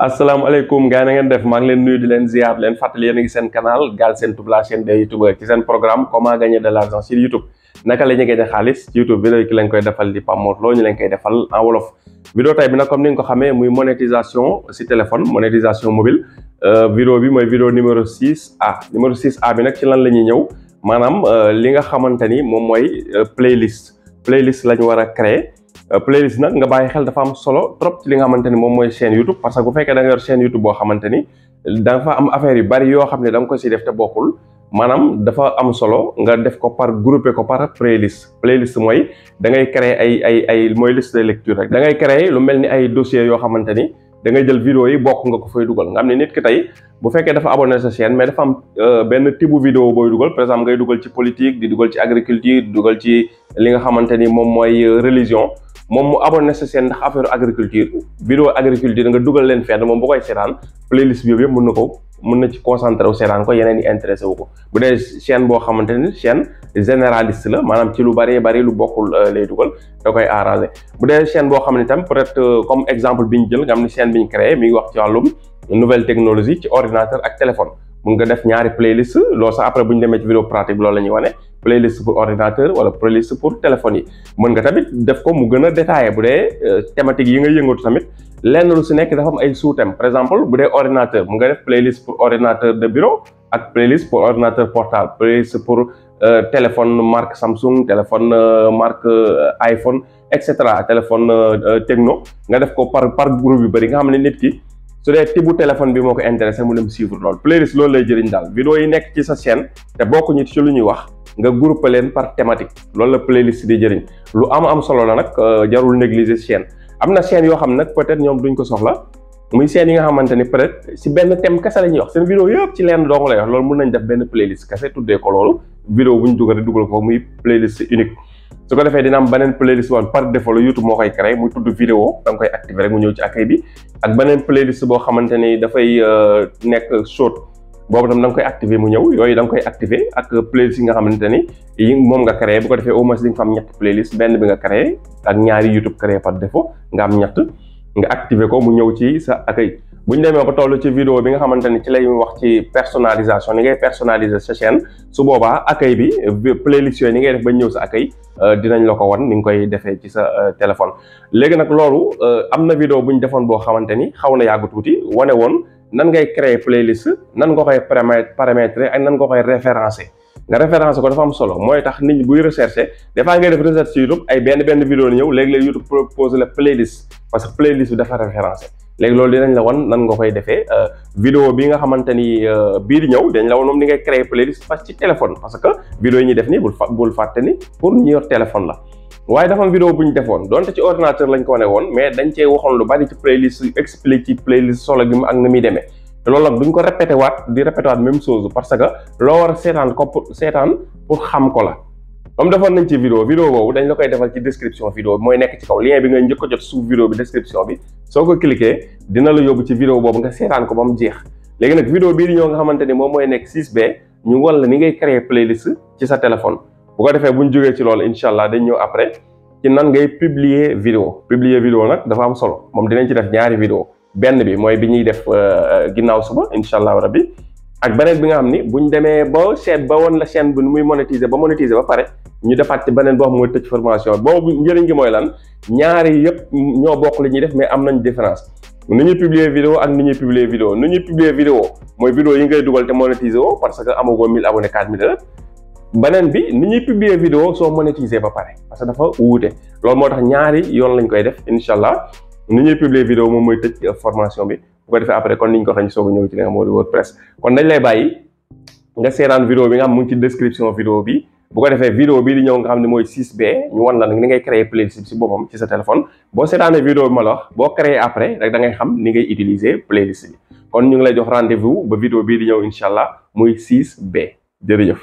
asalaamaaleykum gars yi na ngeen def maa ngi leen nuyu di leen ziar leen fàttali yéen a ngi seen canal Galsen la chaîne des youtubeurs ci seen programme comment gagner de l'argent sur YouTube naka la ñuy gagner xaalis ci YouTube vidéo yi ki leen koy defal di Pape Mor ñu leen koy defal en wolof. vidéo tey bi nag comme ni nga ko xamee muy monétisation si téléphone monétisation mobile vidéo bi mooy vidéo numéro 6A numéro 6A bi nag ci lan la ñuy ñëw maanaam li nga xamante ni moom mooy playlist la ñu war a créer. playlist nag nga bàyyi xel dafa am solo trop ci li nga xamante ni moom mooy chaîne YouTube parce que bu fekkee da nga yor chaîne YouTube boo xamante ni dafa am affaire yu bari yoo xam ne da nga ko si def te bokkul maanaam dafa am solo nga def ko par groupé ko par playlist mooy da ngay créer ay mooy liste de lecture rek da ngay créer lu mel ni ay dossiers yoo xamante ni da ngay jël vidéo yi bokk nga ko fay dugal nga xam ne nit ki tey bu fekkee dafa abonné sa chaîne mais dafa am benn type bu vidéo booy dugal par exemple ngay dugal ci politique di dugal ci agriculture di dugal ci li nga xamante ni moom mooy religion moom mu abonné sa chaîne ndax affaire agriculture vidéo agriculture nga dugal leen fenn moom bu koy seetaan playlist bi yëpp mën na ci concentré wu seetaan ko yeneen yi intéressé wu ko bu dee chaîne boo xamante ni chaîne généraliste la maanaam ci lu bari lu bokkul lay dugal da koy arrangé bu dee chaîne boo xam ne tam peut-être comme exemple bi ñu jël nga xam ne chaîne bi ñu créé mi ngi wax ci wàllum nouvelle technologie ci ordinateur ak téléphone mun nga def ñaari playlist loolu sax après bu ñu demee ci vidéo pratique bi loolu la ñuy wane playlist pour ordinateur wala playlist pour téléphone yi mën nga tamit def ko mu gën a détaillé bu dee thématique yi nga yëngatu tamit lenn lu si nekk dafa am ay sous-thèmes par exemple bu dee ordinateur mu nga def playlist pour ordinateur de bureau ak playlist pour ordinateur portable playlist pour téléphone marque Samsung téléphone marque iPhone et cetera téléphone Tecno nga def ko par groupe yu bëri nga xam ne nit ki su dee tibu téléphone bi moo ko intéressé mu dem suivre loolu playlist loolu lay jëriñ daal vidéo yi nekk ci sa chaîne te bokkuñu ci lu ñuy wax nga groupé leen par thématique loolu la playlist di jëriñ lu am solo la nag jarul négliger chaîne am na chaîne yoo xam nag peut-être ñoom duñ ko soxla muy chaîne yi nga xamante ni peut-être si benn thème kese la ñuy wax seen vidéo yëpp ci leen dong lay wax loolu mën nañ def benn playlist kese tuddee ko loolu vidéo bu ñu dugal ko muy playlist unique su ko defee dina am beneen playlist woon par défaut la YouTube moo koy créé muy tudd vidéo da nga koy activer rek mu ñëw ci accueil bi ak beneen playlist boo xamante ni dafay nekk short boobu tam da nga koy activer mu ñëw yooyu da nga koy activer ak playlist yi nga xamante ni yi moom nga créé bu ko defee au moins di nga fa am ñetti playlist benn bi nga créé ak ñaari YouTube créé par défaut nga am ñett nga activer ko mu ñëw ci sa accueil bu ñu demee ba toll ci vidéo bi nga xamante ni ci lay wax ci personnalisation ni ngay personnaliser sa chaîne su boobaa accueil bi playlist yooyu ni ngay def ba ñëw sa accueil dinañ la ko wan ni nga koy defee ci sa téléphone. léegi nag loolu am na vidéo bu ñu defoon boo xamante ni xaw na yàgg tuuti wane woon nan ngay créer playlist nan nga koy paramétrer ak nan nga koy référencer nga référencer ko dafa am solo mooy tax nit ñi buy rechercher des fois ngay def recherche ci YouTube ay benn vidéo ñëw léeg-léeg YouTube propose la playlist parce que playlist bi dafa référencé léegi loolu dinañ la wan nan nga koy defee vidéo bi nga xamante ni bii di ñëw dañ la wan moom ni ngay créer playlist parce que ci téléphone parce que vidéo yi ñuy def nii bul fàtte ni pour ñu yor téléphone la waaye dafa am vidéo bu ñu defoon donte ci ordinateur lañ ko wane woon mais dañ cee waxoon lu bari ci playlist explique ci playlist solo gi ak na muy demee te loolu nag duñ ko répété waat même chose parce que loo war a seetaan pour xam ko la comme defoon nañ ci vidéo boobu dañ la koy defal ci description vidéo bi mooy nekk ci kaw lien bi nga njëkk a jot suuf vidéo bi description bi soo ko cliquer dina la yóbbu ci vidéo boobu nga seetaan ko ba mu jeex léegi nag vidéo bii di ñëw nga xamante ni moom mooy nekk 6B ñu wan la ni ngay créer playlist ci sa téléphone bu ko defee bu ñu jógee ci loolu incha allah dañ ñëw après ci nan ngay publier vidéo nag dafa am solo moom dinañ ci def ñaari vidéo benn bi mooy bi ñuy def ginnaaw suba incha allah rabbi ak beneen bi nga xam ni buñ demee ba seet ba woon la chaîne bi nu muy monétiser ba pare ñu defaat ci beneen boo xam mooy tëj formation boobu njëriñ gi mooy lan ñaari yëpp ñoo bokk li ñuy def mais am nañ différence nu ñuy publier vidéo ak ni ñuy publier vidéo nu ñuy publier vidéo mooy vidéo yi ngay dugal te monétiser woo parce que amagoo 1000 abonnés 4000 beneen bi ni ñuy publier vidéo soo monétiser ba pare parce que dafa wuute loolu moo tax ñaari yoon lañ koy def incha allah ni ñuy publier vidéo moom mooy tëj formation bi bu ko defee après kon niñ ko xañ soog a ñëw ci li nga xam moo di WordPress kon dañ lay bàyyi nga seetaan vidéo bi nga xam mu ngi ci description vidéo bi bu ko defee vidéo bii di ñëw nga xam ne mooy 6B ñu wan la ni ngay créer playlist bi si boppam ci sa téléphone boo seetaanee vidéo bi ma la wax boo créer après rek da ngay xam ni ngay utiliser playlist bi kon ñu ngi lay jox rendez-vous ba vidéo bii di ñëw incha allah muy 6B jërëjëf